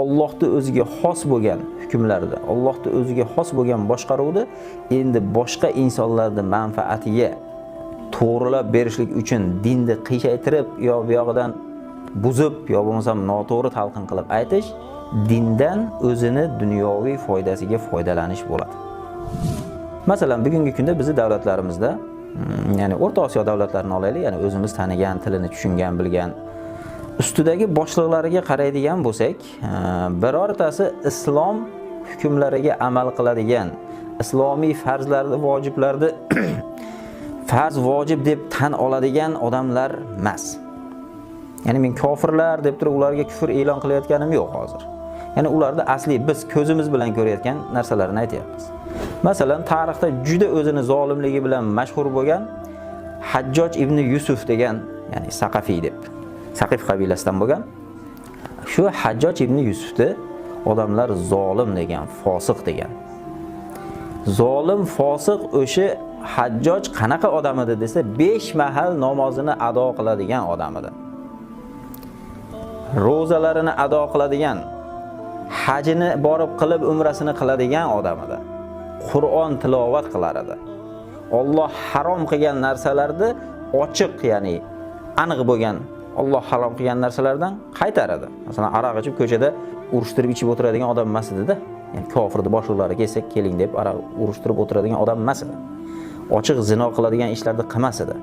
Allohning o'ziga xos bo'lgan hukmlarni, Allohning o'ziga xos bo'lgan boshqaruvni endi boshqa insonlarning manfaatiga to'g'rilab berishlik uchun dinni qiyshaytirib yo bu yog'idan buzib yo bo'lmasam noto'g'ri talqin qilib aytish dindan o'zini dunyoviy foydasiga foydalanish bo'ladi. Masalan, bugungi kunda bizni davlatlarimizda, ya'ni O'rta Osiyo davlatlarini olaylik, ya'ni o'zimiz tanigan, tilini tushungan, bilgan ustidagi boshliqlariga qaraydigan bo'lsak, birortasi islom hukmlariga amal qiladigan, islomiy farzlarni, vojiblarni farz vojib deb tan oladigan odamlar emas. Ya'ni men kofirlar deb turib ularga kufr e'lon qilayotganim yo'q hozir. Ya'ni ularda asli biz ko'zimiz bilan ko'rayotgan narsalarni aytyapmiz. Masalan, tarixda juda o'zini zolimligi bilan mashhur bo'lgan Hajjoj ibn Yusuf degan, ya'ni Saqafiy deb, Saqif qabilasidan bo'lgan shu Hajjoj ibn Yusufni odamlar zolim degan, fosiq degan. Zolim, fosiq o'sha Hajjoj qanaqa odam edi desa, 5 mahal namozini ado qiladigan odam edi. Ro'zalarini ado qiladigan, hajini borib qilib umrasini qiladigan odam edi. Qur'on tilovat qilar edi. Alloh harom qilgan narsalarni ochiq, ya'ni aniq bo'lgan Alloh harom qilgan narsalardan qaytar edi. Masalan, aroq ichib ko'chada urushtirib ichib o'tiradigan odam emas edi-da. Ya'ni kofirni boshliqlari kelsa, keling deb aroq urushtirib o'tiradigan odam emas edi. Ochiq zino qiladigan ishlarni qilmas edi.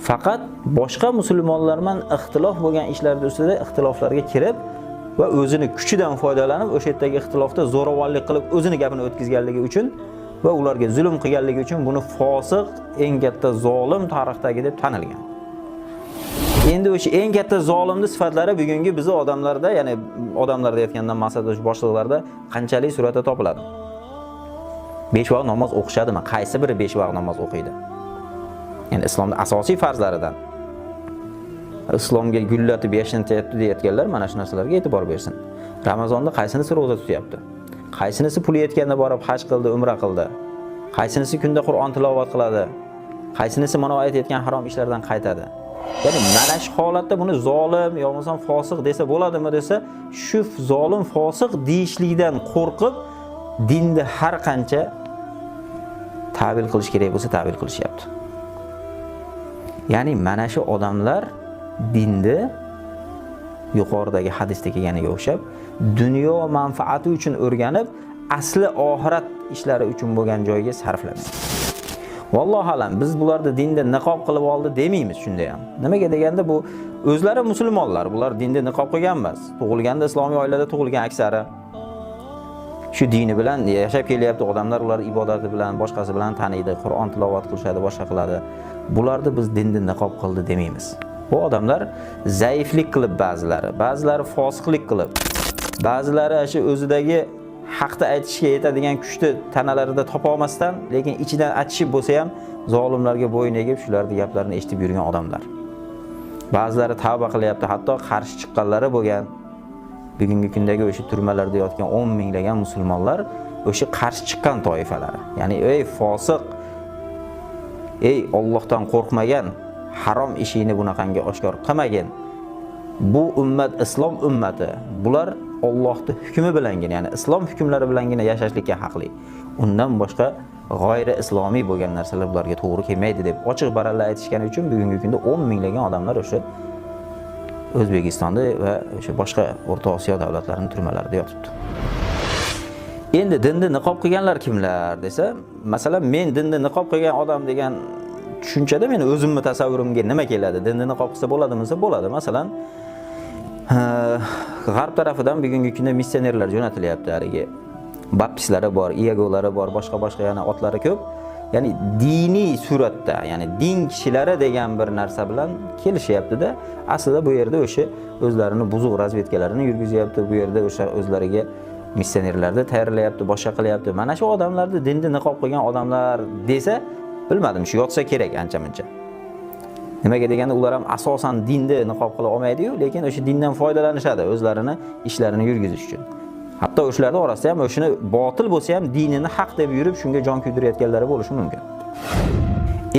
Faqat boshqa musulmonlar bilan ixtilof bo'lgan ishlarning ustida ixtiloflarga kirib va o'zini kuchidan foydalanib o'sha yerdagi ixtilofda zo'ravonlik qilib o'zini gapini o'tkazganligi uchun va ularga zulm qilganligi uchun buni fosiq, eng katta zolim tarixdagi deb tanilgan. Endi o'sha eng katta zolimning sifatlari bugungi bizi odamlarda, ya'ni odamlarda aytgandan maqsad o'sha boshliqlarda qanchalik suratda topiladi? 5 vaqt namoz o'qishadimi? Qaysi biri 5 vaqt namoz o'qiydi? Ya'ni islomning asosiy farzlaridan. Islomga gullatib yashnatyapti deyotganlar mana shu narsalarga e'tibor bersin. Ramazonda qaysinisi ro'za tutyapti? Qaysinisi puli yetganda borib haj qildi, umra qildi? Qaysinisi kunda Qur'on tilovat qiladi? Qaysinisi mana aytayotgan harom ishlardan qaytadi? Ya'ni mana shu holatda buni zolim yo bo'lmasam fosiq desa bo'ladimi desa, shu zolim fosiq deyishlikdan qo'rqib dinni har qancha ta'vil qilish kerak bo'lsa ta'vil qilishyapti. Ya'ni mana shu odamlar dinni yuqoridagi hadisda kelganiga o'xshab dunyo manfaati uchun o'rganib, asli oxirat ishlari uchun bo'lgan joyga sarflamaydi. Vallohu alam, biz bularni dinda niqob qilib oldi demaymiz shunda ham. Nimaga deganda bu o'zlari musulmonlar, bular dinda niqob qilgan emas. Tug'ilganda islomiy oilada tug'ilgan aksari. Shu dini bilan yashab kelyapti odamlar, ular ibodati bilan, boshqasi bilan taniydi, Qur'on tilovat qilishadi, boshqa qiladi. Bularni biz dinda niqob qildi demaymiz. Bu odamlar zaiflik qilib ba'zilari, ba'zilari fosiqlik qilib, ba'zilari shu o'zidagi haqni aytishga yetadigan kuchni tanalarida topa olmasdan, lekin ichidan achishib bo'lsa ham zolimlarga bo'yin egib, shularning gaplarini eshitib yurgan odamlar. Ba'zilari tavba qilyapti, hatto qarshi chiqqanlari bo'lgan. Bugungi kundagi o'sha turmalarda yotgan 10 minglagan musulmonlar o'sha qarshi chiqqan toifalari. Ya'ni ey fosiq, ey Allohdan qo'rqmagan, harom ishingni bunaqangi oshkor qilmagin. Bu ummat islom ummati. Bular Allohning hukmi bilangina, ya'ni islom hukmlari bilangina yashashlikka haqli. Undan boshqa g'oyri islomiy bo'lgan narsalar bularga to'g'ri kelmaydi deb ochiq baralla aytishgani uchun bugungi kunda 10 minglagan odamlar o'sha O'zbekistonda va o'sha boshqa O'rta Osiyo davlatlarining turmalarida yotibdi. Endi dinni niqob qilganlar kimlar desa, masalan, men dinni niqob qilgan odam degan tushunchada meni o'zimni tasavvurimga nima keladi? Dinni niqob qilsa bo'ladimi desa bo'ladi. Masalan, g'arb tarafidan bugungi kunda missionerlar jo'natilyapti haligi. Baptistlari bor, iegolari bor, boshqa-boshqa yana otlari ko'p. Ya'ni diniy suratda, ya'ni din kishilari degan bir narsa bilan kelishyapti-da. Aslida bu yerda o'sha o'zlarini buzuq razvedkalarini yurgizyapti, bu yerda o'sha o'zlariga missionerlarni tayyorlayapti, boshqa qilyapti. Mana shu odamlarni dinni niqob qilgan odamlar desa, bilmadim, shu yotsa kerak ancha-muncha. Nimaga deganda ular ham asosan dinni niqob qila olmaydi-yu, lekin o'sha dindan foydalanishadi o'zlarini ishlarini yurgizish uchun. Hatto o'shalarning orasida ham o'shani botil bo'lsa ham dinini haq deb yurib shunga jon kuydirayotganlari bo'lishi mumkin.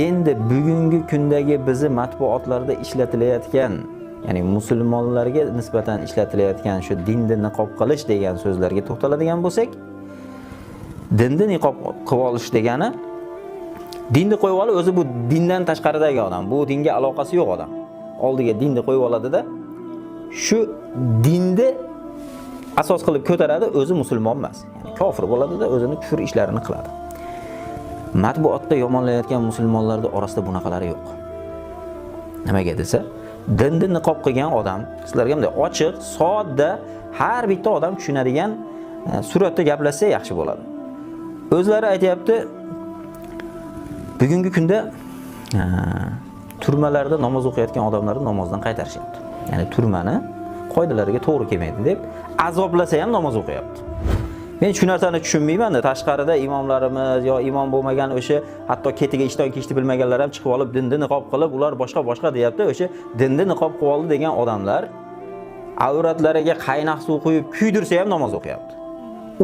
Endi bugungi kundagi bizni matbuotlarda ishlatilayotgan, ya'ni musulmonlarga nisbatan ishlatilayotgan shu dinni niqob qilish degan so'zlarga to'xtaladigan bo'lsak, dinni niqob qilib olish degani dinni qo'yib olib, o'zi bu dindan tashqaridagi odam, bu dinga aloqasi yo'q odam. Oldiga dinni qo'yib oladida, shu dinni asos qilib ko'taradi, o'zi musulmon emas. Ya'ni kofir bo'ladida, o'zini kufr ishlarini qiladi. Matbuotda yomonlayotgan musulmonlarning orasida bunaqalari yo'q. Nimaga desa, dinni niqob qilgan odam, sizlarga bunday ochiq, sodda, har bitta odam tushunadigan suratda gaplashsa yaxshi bo'ladi. O'zlari aytayapti, bugungi kunda turmalarda namoz o'qiyotgan odamlarni namozdan qaytarishyapti. Ya'ni turmani qoidalariga to'g'ri kelmaydi deb azoblasa ham namoz o'qiyapti. Men shu narsani tushunmayman-da, tashqarida imomlarimiz yo imom bo'lmagan o'sha hatto ketiga ishton kiyishni bilmaganlar ham chiqib olib dinni niqob qilib, ular boshqa-boshqa deyapti. O'sha dinni niqob qilib oldi degan odamlar avratlariga qaynoq suv quyib kuydirsa ham namoz o'qiyapti.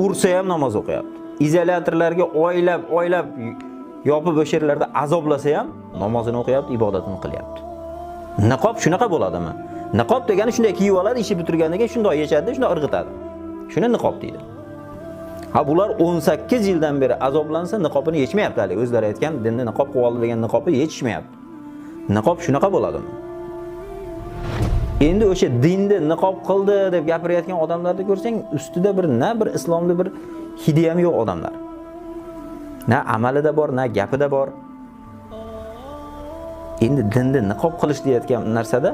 Ursa ham namoz o'qiyapti. Izolyatorlarga oylab-oylab yopib o'sha yerlarda azoblasa ham namozini o'qiyapti, ibodatini qilyapti. Niqob shunaqa bo'ladimi? Niqob degani shunday kiyib oladi, ishi bitirgandan keyin shunday yechadi, shunday irg'itadi. Shuni niqob deydi. Ha, bular 18 yildan beri azoblansa niqobini yechmayapti hali. O'zlari aytgan dinni niqob qilib oldi degan niqobi yechishmayapti. Niqob shunaqa bo'ladimi? Endi o'sha dinni niqob qildi deb gapirayotgan odamlarni ko'rsang, ustida bir na bir islomda bir hidi ham yo'q odamlar. Na amalida bor, na gapida bor. Endi dinni niqob qilish deyotgan narsada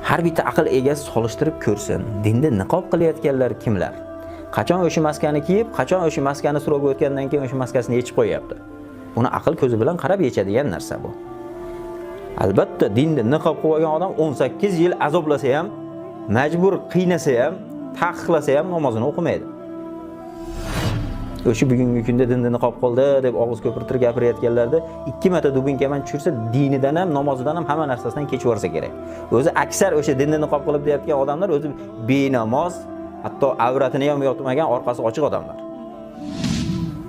har bitta aql egasi solishtirib ko'rsin. Dinni niqob qilayotganlar kimlar? Qachon o'sha maskani kiyib, qachon o'sha maskani so'roq o'tgandan keyin o'sha maskasini yechib qo'yapti. Uni aql ko'zi bilan qarab yechadigan narsa bu. Albatta dinni niqob qilib olgan odam 18 yil azoblasa ham, majbur qiynasa ham, taqiqlasa ham namozini o'qimaydi. O'sha bugungi kunda dinni niqob qildi deb og'iz ko'pirtirib gapirayotganlarda 2 marta dubinkaman tushirsa, dinidan ham, namozidan ham, hamma narsasidan kechib yuborsa kerak. O'zi aksar o'sha dinni niqob qilib deyotgan odamlar o'zi benamoz, hatto avratini ham yopmagan, orqasi ochiq odamlar.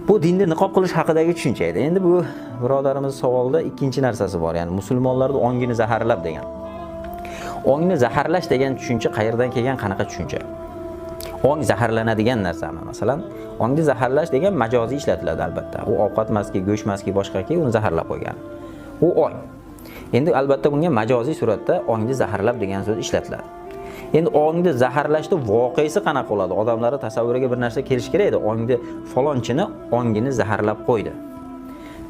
Bu dinni niqob qilish haqidagi tushuncha edi. Endi bu birodarimiz savolda ikkinchi narsasi bor, ya'ni musulmonlarning ongini zaharlab degan. Ongni zaharlash degan tushuncha qayerdan kelgan, qanaqa tushuncha? Ong zaharlanadigan narsami? Masalan, ongni zaharlash degan majoziy ishlatiladi albatta. U ovqat emaski, go'sht emaski, boshqaki, uni zaharlab qo'ygan. U ong. Endi albatta bunga majoziy suratda ongni zaharlab degan so'z ishlatiladi. Endi ongni zaharlashda voqeasi qanaqa bo'ladi? Odamlarning tasavvuriga bir narsa kelishi kerak edi. Ongni falonchini ongini zaharlab qo'ydi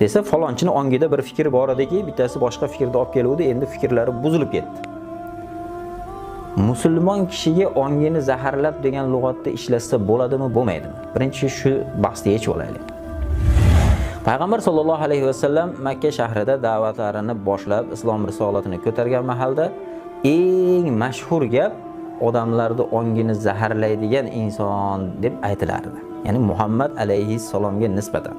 desa, falonchini ongida bir fikr bor ediki, bittasi boshqa fikrni olib keluvdi, endi fikrlari buzilib ketdi. Musulmon kishiga ongini zaharlab degan lug'atda ishlatsa bo'ladimi, bo'lmaydimi? Birinchi shu bahsni yechib olaylik. Payg'ambar sollallohu alayhi vasallam Makka shahrida da'vatlarini boshlab, islom risolatini ko'targan mahalda eng mashhur gap odamlarni ongini zaharlaydigan inson deb aytilardi. Ya'ni Muhammad alayhissalomga nisbatan.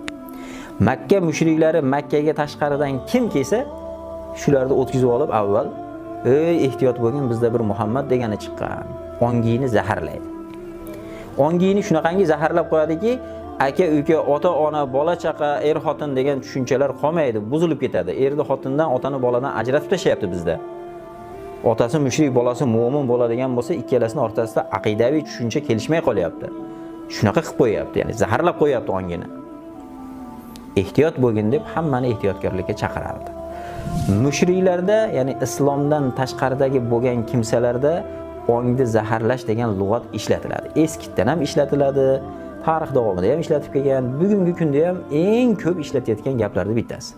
Makka mushriklari Makkaga tashqaridan kim kelsa, shularni o'tkazib olib avval, "Ey, ehtiyot bo'lgin, bizda bir Muhammad degani chiqqan." Ongini zaharlaydi. Ongini shunaqangi zaharlab qo'yadiki, aka, uka, ota, ona, bola chaqa, er xotin degan tushunchalar qolmaydi, buzilib ketadi. Erni xotindan, otani boladan ajratib tashlayapti bizda. Otasi mushrik, bolasi mo'min bo'ladigan bo'lsa, ikkalasining o'rtasida aqidaviy tushuncha kelishmay qolyapti. Shunaqa qilib qo'yapti, ya'ni zaharlab qo'yapti ongini. Ehtiyot bo'lgin deb hammani ehtiyotkorlikka chaqirardi. Mushriklarda, ya'ni islomdan tashqaridagi bo'lgan kimsalarda ongni zaharlash degan lug'at ishlatiladi. Eskitdan ham ishlatiladi, tarix davomida ham ishlatib kelgan, bugungi kunda ham eng ko'p ishlatayotgan gaplarning bittasi.